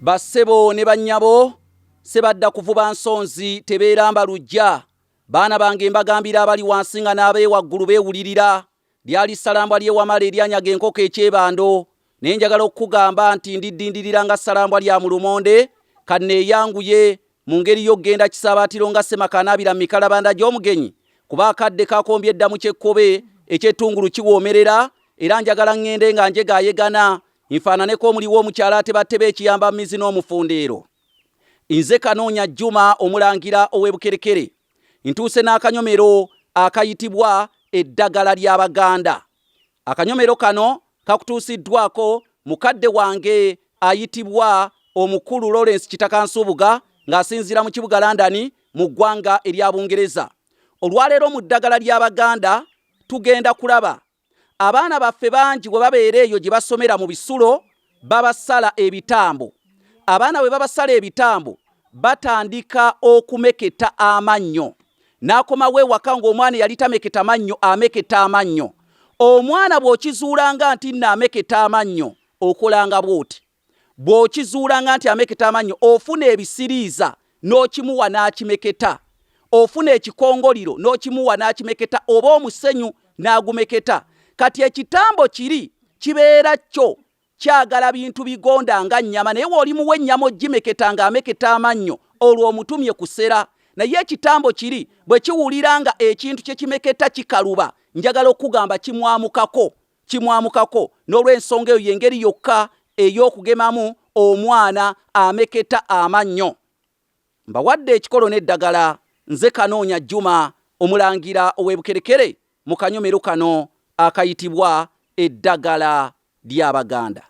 Bassebo ne bannyabo, sebadda kuvuba nsonzi tebeeramba luggya. Baana bange mbagambira abali wansi nga n'abeewaggulu beewulirira. Lyali ssalambwa ly'e Wamala eryanyaga enkoko ekyebando. Naye njagala okukugamba nti ndiddindirira nga ssalambwa lya mu lumonde, kanneeyanguye mu ngeri y'okugenda Kisaabaatiro nga Ssemaka anaabira mu mikalabanda gy'omugenyi kuba akadde kakombye dda mu kyekkobe eky'ettungulu kiwoomerera era njagala ŋŋende nga njegaayegana nfaananeko omuli w'omukyalo atebatteba ekiyamba mmizi n'omufundeero. Nze Kanoonya Juma omulangira ow'e Bukerekere. Ntuuse n'akanyomero akayitibwa eddagala ly'Abaganda. Akanyomero kano kakutuusiddwako mukadde wange ayitibwa omukulu Lawrence Kitaka Nsubuga ng'asinziira mu kibuga London mu ggwanga erya Bungereza. Olwaleero mu ddagala ly'Abaganda tugenda kulaba Abaana baffe bangi bwe babeera eyo gye basomera mu bisulo babasala ebitambo. Abaana bwe babasala ebitambo batandika okumeketa amannyo. N'akomawo ewaka ng'omwana eyali tameketa mannyo ameketa amannyo. Omwana bw'okizuulanga nti nno ameketa amannyo okolanga bw'oti. Bw'okizuulanga nti ameketa amannyo ofuna ebisiriiza n'okimuwa n'akimeketa, ofuna ekikongoliro n'okimuwa n'akimeketa oba omusenyu n'agumeketa. Kati ekitambo kiri kibeera kyo kyagala bintu bigonda nga nnyama naye w'olimuwa ennyama ogimeketa ng'ameketa amannyo olwo omutumye kusera. Naye ekitambo kiri bwe kiwulira nga ekintu kye kimeketa kikaluba njagala okukugamba kimwamukako kimwamukako n'olw'ensonga eyo y'engeri yokka ey'okugemamu omwana ameketa amannyo. Mbawadde ekikolo n'eddagala nze Kanoonya Juma omulangira ow'e Bukerekere mu kanyomero kano akayitibwa eddagala ly'Abaganda.